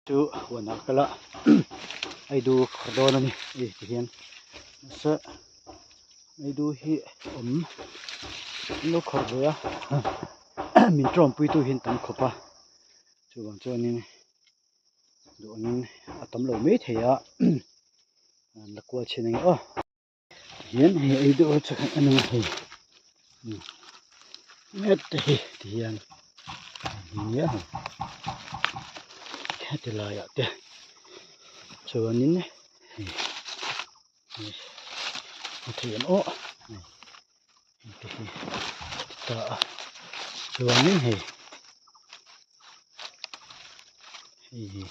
Chu huanah kal a eidu khawr dawn a ni hei ti hian mahse eidu hi awm an lo khawr ve a min tawngpui tu hian tam khawp a chuvang chuanin duh angin a tam lo mai thei a an la kual chhin ang e aw. Hian hei ei deuh a chu a nung a hei heta hi ti hian nia heti laiah te chuanin hei hei a thei ang aw hei te hi ti ta a chuanin hei hei hi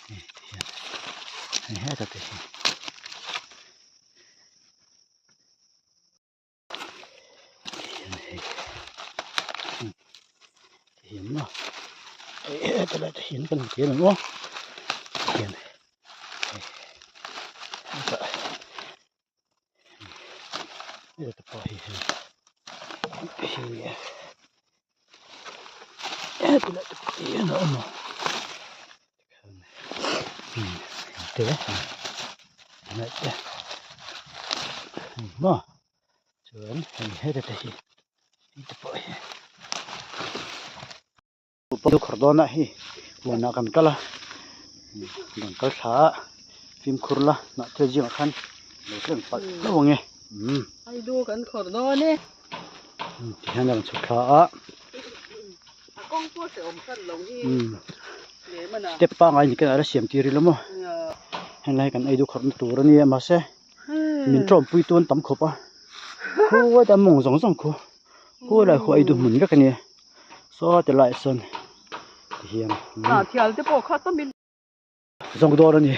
hei ti hian hei heta te hi. Hian maw hei heta lai te hian kan ti ang aw hian hei hetah heta pawh hi hei hei heti lai te pawh hian a awm a te te maw chuan hei heta te hi hei te pawh hi khawr dawn a hei huanah kan kal a rawn kal thla a fimkhur la hnah thil zingah khan lo tleng palh hlauh ang e umm Aidu kan khawr dawn e tihian a rawn chhuk thla a a kawng pawh hrehawm hran lo hi step pangngai ni khan a la siam tir ila maw helai kan eidu khawrhna tur a nia mahse min tawmpui tu an tam khawp a khuai te a mawng zawng zawng khu khuai lai khu eidu hmun vek a nia saw ti laiah sawn tihian zawng dawn a ni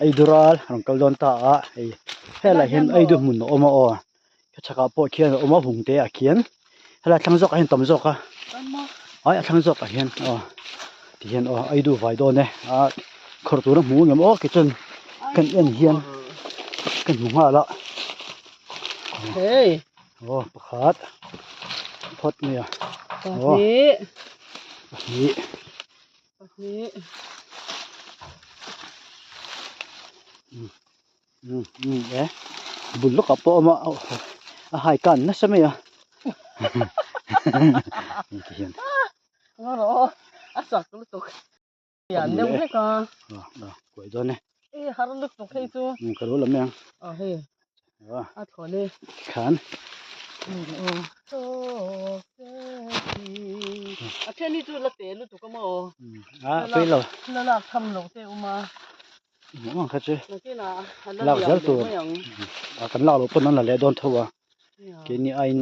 eidu ral a rawn kal dawn ta a hei helaiah hian eidu hmun a awm a aw ka chhakah pawh khian a awm a hung te ah khian helai thlang zawkah hian tam zawk a ai a thlang zawkah hian aw tihian aw eidu vai dawn e a khawrh tur a hmu ngem aw keichuan kan en hian kan hmu nghal a aw pakhat phawt mai a aw pahnih umm umm e bul lawkah pawh a awm a a hai kan nasa mai a ti hian a sak lutuk lian deuh hlek a kuai dawn e e har lutuk hei chu ka lo la mai ang a hei a thawn e khan a then hi chu la te lutuk a maw a pei lo la lak tham lo te awm a Engmah ang kha chu nakinah a la lak lian zel leh tur mai ang a kan lak loh pawn an la leh dawn tho a keini aiin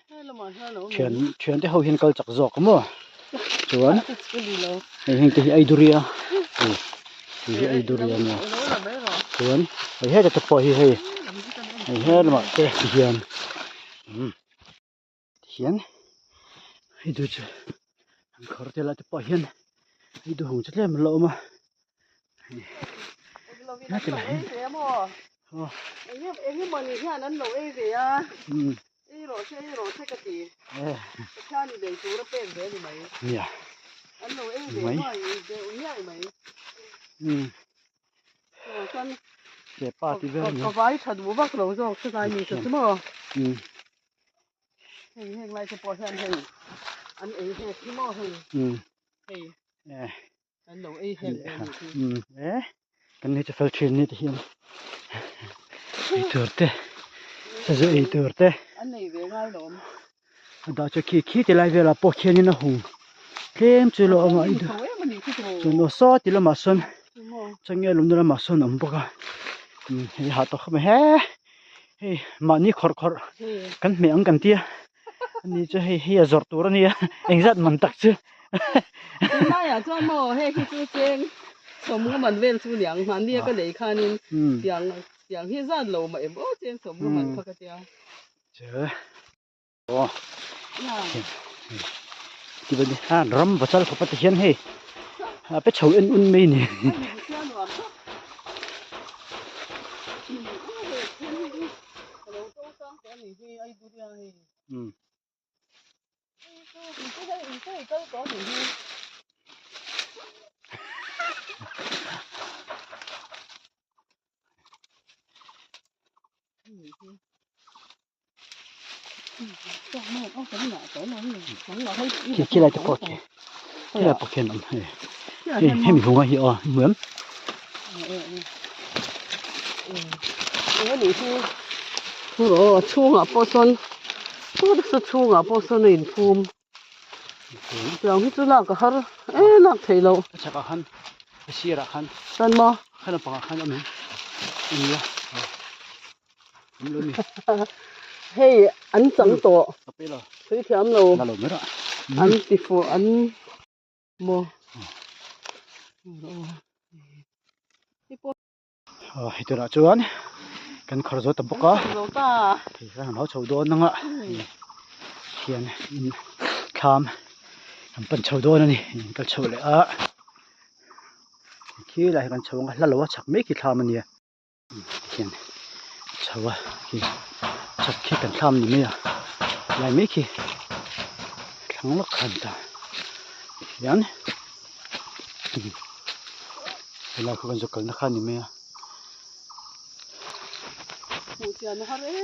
he lamah hian a awm thian em thian te ho hian kal chak zawk a maw chuan chu ni lo hei heng te hi ei duri a hei hei hi ei duri a nia lo la mai rawh chuan hei heta te pawh hi hei hei he lamah te hian umm Tihian hei chu chu an khawr te lah te pawh hian hei duhawng chu tlem an la awm a heti lai hian aw eng emawni hian an lo ei ve a ei rawh se ei rawh se ka ti pathian in ei tur a pek ve a ni mai nia an lo ei ve nuai deuh nuai mai chuan pa ti vel ka vai tha duh vak lo zawk chu tlai ni chu chu maw Hei heng lai te pawh hian hei an ei hek hi maw hei hei an lo ei hek ve anih hi. E kan nei chu fel thin ni te hian ei tur te sazu ei tur te an nei ve ngai lo awm. A dah chu khi khi ti lai velah pawh khianin a hung tlem chu lo awm a chuan aw saw ti lamah sawn changel awmna lamah sawn a awm bawk a hei hah tawh khawp mai he. Hei mahni khawrh khawrh kan hmeh ang kan tia ani chu hei hei a zawrh tur ania engzat man tak chu tunlaiah chuan maw hei hi chu cheng sawmnga man vel chu niang mahnia ka lei khanin tiang tiang hi zat lo mah em aw cheng sawmnga man kha ka tia chu aw ti ban a ram vachal khawp a ti hian hei a pe chho en un mai a ni. Khi khi lai te pawh khi khi lai pawh khian awm hei hei hemi hunga hi aw hmu em Thu a chhungah pawh sawn thu nasa chhungah pawh sawn a inphum tiang hi chu lak a har e lak theih loh a chhakah khan a sirah khan chuan maw kha lampangah khan awm em nia. Hei an chang tawh thui thiam lo an ti fuh an maw hei turah chuan kan khawr zo ta bawk a thei khan an lo chho dawn ang a hian in thlam an pan chho dawn a ni kal chho leh a khi lai hi kan chho ang a hla lo a chhak mek hi thlam a nia. Hian chho a khi chhak khi kan thlam ni mai a lai mai khi thlang lawk khan ta hian helai khu kan zu kalna kha ni mai a. Hmuh chian a har e.